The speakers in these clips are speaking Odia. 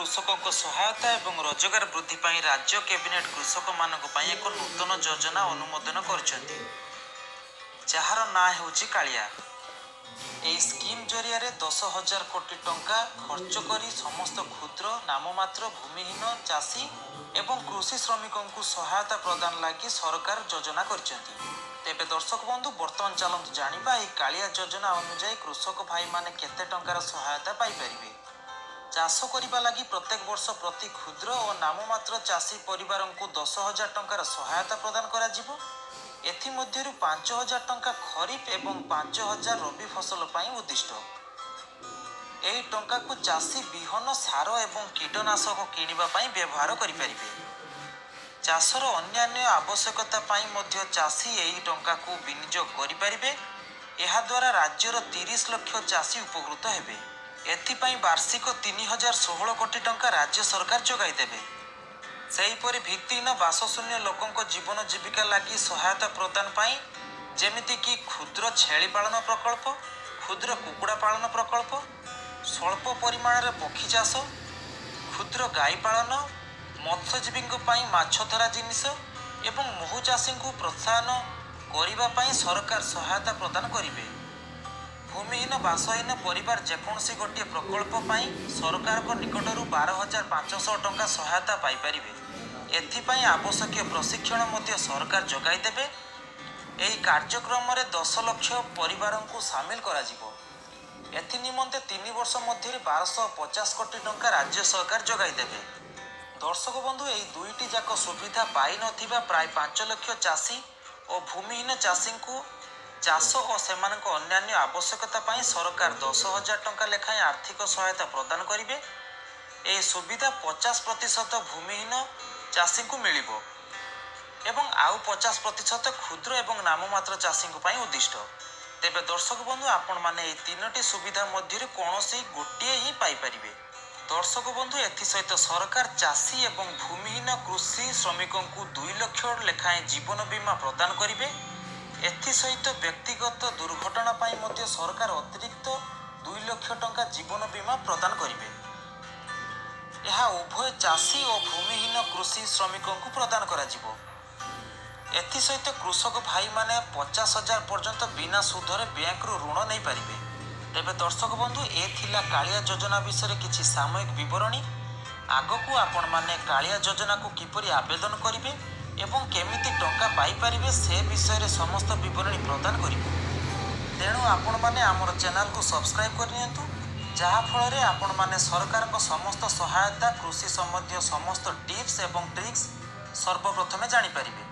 କୃଷକଙ୍କ ସହାୟତା ଏବଂ ରୋଜଗାର ବୃଦ୍ଧି ପାଇଁ ରାଜ୍ୟ କ୍ୟାବିନେଟ୍ କୃଷକମାନଙ୍କ ପାଇଁ ଏକ ନୂତନ ଯୋଜନା ଅନୁମୋଦନ କରିଛନ୍ତି, ଯାହାର ନାଁ ହେଉଛି କାଳିଆ। ଏହି ସ୍କିମ୍ ଜରିଆରେ 10,000 କୋଟି ଟଙ୍କା ଖର୍ଚ୍ଚ କରି ସମସ୍ତ କ୍ଷୁଦ୍ର, ନାମମାତ୍ର, ଭୂମିହୀନ ଚାଷୀ ଏବଂ କୃଷି ଶ୍ରମିକଙ୍କୁ ସହାୟତା ପ୍ରଦାନ ଲାଗି ସରକାର ଯୋଜନା କରିଛନ୍ତି। ତେବେ ଦର୍ଶକ ବନ୍ଧୁ, ବର୍ତ୍ତମାନ ଚାଲନ୍ତୁ ଜାଣିବା ଏହି କାଳିଆ ଯୋଜନା ଅନୁଯାୟୀ କୃଷକ ଭାଇମାନେ କେତେ ଟଙ୍କାର ସହାୟତା ପାଇପାରିବେ। ଚାଷ କରିବା ଲାଗି ପ୍ରତ୍ୟେକ ବର୍ଷ ପ୍ରତି କ୍ଷୁଦ୍ର ଓ ନାମମାତ୍ର ଚାଷୀ ପରିବାରଙ୍କୁ 10,000 ଟଙ୍କାର ସହାୟତା ପ୍ରଦାନ କରାଯିବ। ଏଥିମଧ୍ୟରୁ 5,000 ଟଙ୍କା ଖରିଫ ଏବଂ 5,000 ରବି ଫସଲ ପାଇଁ ଉଦ୍ଦିଷ୍ଟ। ଏହି ଟଙ୍କାକୁ ଚାଷୀ ବିହନ, ସାର ଏବଂ କୀଟନାଶକ କିଣିବା ପାଇଁ ବ୍ୟବହାର କରିପାରିବେ। ଚାଷର ଅନ୍ୟାନ୍ୟ ଆବଶ୍ୟକତା ପାଇଁ ମଧ୍ୟ ଚାଷୀ ଏହି ଟଙ୍କାକୁ ବିନିଯୋଗ କରିପାରିବେ। ଏହାଦ୍ୱାରା ରାଜ୍ୟର 30 ଲକ୍ଷ ଚାଷୀ ଉପକୃତ ହେବେ। ଏଥିପାଇଁ ବାର୍ଷିକ 3,016 କୋଟି ଟଙ୍କା ରାଜ୍ୟ ସରକାର ଯୋଗାଇ ଦେବେ। ସେହିପରି ଭିତ୍ତିହୀନ, ବାସଶୂନ୍ୟ ଲୋକଙ୍କ ଜୀବନ ଜୀବିକା ଲାଗି ସହାୟତା ପ୍ରଦାନ ପାଇଁ, ଯେମିତିକି କ୍ଷୁଦ୍ର ଛେଳି ପାଳନ ପ୍ରକଳ୍ପ, କ୍ଷୁଦ୍ର କୁକୁଡ଼ା ପାଳନ ପ୍ରକଳ୍ପ, ସ୍ୱଳ୍ପ ପରିମାଣରେ ପକ୍ଷୀ ଚାଷ, କ୍ଷୁଦ୍ର ଗାଈ ପାଳନ, ମତ୍ସ୍ୟଜୀବୀଙ୍କ ପାଇଁ ମାଛ ଧରା ଜିନିଷ ଏବଂ ମହୁ ଚାଷୀଙ୍କୁ ପ୍ରୋତ୍ସାହନ କରିବା ପାଇଁ ସରକାର ସହାୟତା ପ୍ରଦାନ କରିବେ। ଭୂମିହୀନ, ବାସହୀନ ପରିବାର ଯେକୌଣସି ଗୋଟିଏ ପ୍ରକଳ୍ପ ପାଇଁ ସରକାରଙ୍କ ନିକଟରୁ 12,500 ଟଙ୍କା ସହାୟତା ପାଇପାରିବେ। ଏଥିପାଇଁ ଆବଶ୍ୟକୀୟ ପ୍ରଶିକ୍ଷଣ ମଧ୍ୟ ସରକାର ଯୋଗାଇ ଦେବେ। ଏହି କାର୍ଯ୍ୟକ୍ରମରେ 10 ଲକ୍ଷ ପରିବାରଙ୍କୁ ସାମିଲ କରାଯିବ। ଏଥି ନିମନ୍ତେ 3 ବର୍ଷ ମଧ୍ୟରେ 1,250 କୋଟି ଟଙ୍କା ରାଜ୍ୟ ସରକାର ଯୋଗାଇ ଦେବେ। ଦର୍ଶକ ବନ୍ଧୁ, ଏହି ଦୁଇଟି ଯାକ ସୁବିଧା ପାଇନଥିବା ପ୍ରାୟ 5 ଲକ୍ଷ ଚାଷୀ ଓ ଭୂମିହୀନ ଚାଷୀଙ୍କୁ ଚାଷ ଓ ସେମାନଙ୍କ ଅନ୍ୟାନ୍ୟ ଆବଶ୍ୟକତା ପାଇଁ ସରକାର 10,000 ଟଙ୍କା ଲେଖାଏଁ ଆର୍ଥିକ ସହାୟତା ପ୍ରଦାନ କରିବେ। ଏହି ସୁବିଧା 50% ଭୂମିହୀନ ଚାଷୀଙ୍କୁ ମିଳିବ ଏବଂ ଆଉ 50% କ୍ଷୁଦ୍ର ଏବଂ ନାମମାତ୍ର ଚାଷୀଙ୍କ ପାଇଁ ଉଦ୍ଦିଷ୍ଟ। ତେବେ ଦର୍ଶକ ବନ୍ଧୁ, ଆପଣମାନେ ଏହି ତିନୋଟି ସୁବିଧା ମଧ୍ୟରୁ କୌଣସି ଗୋଟିଏ ହିଁ ପାଇପାରିବେ। ଦର୍ଶକ ବନ୍ଧୁ, ଏଥିସହିତ ସରକାର ଚାଷୀ ଏବଂ ଭୂମିହୀନ କୃଷି ଶ୍ରମିକଙ୍କୁ 2 ଲକ୍ଷ ଲେଖାଏଁ ଜୀବନ ବୀମା ପ୍ରଦାନ କରିବେ। ଏଥିସହିତ ବ୍ୟକ୍ତିଗତ ଦୁର୍ଘଟଣା ପାଇଁ ମଧ୍ୟ ସରକାର ଅତିରିକ୍ତ 2 ଲକ୍ଷ ଟଙ୍କା ଜୀବନ ବୀମା ପ୍ରଦାନ କରିବେ। ଏହା ଉଭୟ ଚାଷୀ ଓ ଭୂମିହୀନ କୃଷି ଶ୍ରମିକଙ୍କୁ ପ୍ରଦାନ କରାଯିବ। ଏଥିସହିତ କୃଷକ ଭାଇମାନେ 50,000 ପର୍ଯ୍ୟନ୍ତ ବିନା ସୁଧରେ ବ୍ୟାଙ୍କରୁ ଋଣ ନେଇପାରିବେ। ତେବେ ଦର୍ଶକ ବନ୍ଧୁ, ଏ ଥିଲା କାଳିଆ ଯୋଜନା ବିଷୟରେ କିଛି ସାମୟିକ ବିବରଣୀ। ଆଗକୁ ଆପଣମାନେ କାଳିଆ ଯୋଜନାକୁ କିପରି ଆବେଦନ କରିବେ ଏବଂ କେମିତି ଟଙ୍କା ପାଇପାରିବେ, ସେ ବିଷୟରେ ସମସ୍ତ ବିବରଣୀ ପ୍ରଦାନ କରିବୁ। ତେଣୁ ଆପଣମାନେ ଆମର ଚ୍ୟାନେଲକୁ ସବସ୍କ୍ରାଇବ୍ କରିନିଅନ୍ତୁ, ଯାହାଫଳରେ ଆପଣମାନେ ସରକାରଙ୍କ ସମସ୍ତ ସହାୟତା, କୃଷି ସମ୍ବନ୍ଧୀୟ ସମସ୍ତ ଟିପ୍ସ ଏବଂ ଟ୍ରିକ୍ସ ସର୍ବପ୍ରଥମେ ଜାଣିପାରିବେ।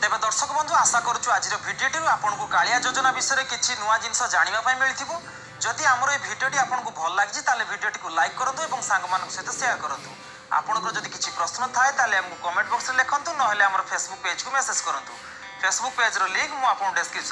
ତେବେ ଦର୍ଶକ ବନ୍ଧୁ, ଆଶା କରୁଛୁ ଆଜିର ଭିଡ଼ିଓଟିରୁ ଆପଣଙ୍କୁ କାଳିଆ ଯୋଜନା ବିଷୟରେ କିଛି ନୂଆ ଜିନିଷ ଜାଣିବା ପାଇଁ ମିଳିଥିବ। ଯଦି ଆମର ଏହି ଭିଡ଼ିଓଟି ଆପଣଙ୍କୁ ଭଲ ଲାଗିଛି, ତାହେଲେ ଭିଡ଼ିଓଟିକୁ ଲାଇକ୍ କରନ୍ତୁ ଏବଂ ସାଙ୍ଗମାନଙ୍କ ସହିତ ସେୟାର କରନ୍ତୁ। ଆପଣଙ୍କର ଯଦି କିଛି ପ୍ରଶ୍ନ ଥାଏ, ତାହେଲେ ଆମକୁ କମେଣ୍ଟ ବକ୍ସରେ ଲେଖନ୍ତୁ, ନହେଲେ ଆମର ଫେସବୁକ୍ ପେଜ୍କୁ ମେସେଜ୍ କରନ୍ତୁ। ଫେସବୁକ୍ ପେଜ୍ର ଲିଙ୍କ୍ ମୁଁ ଆପଣଙ୍କୁ ଡେସ୍କ୍ରିପସନ୍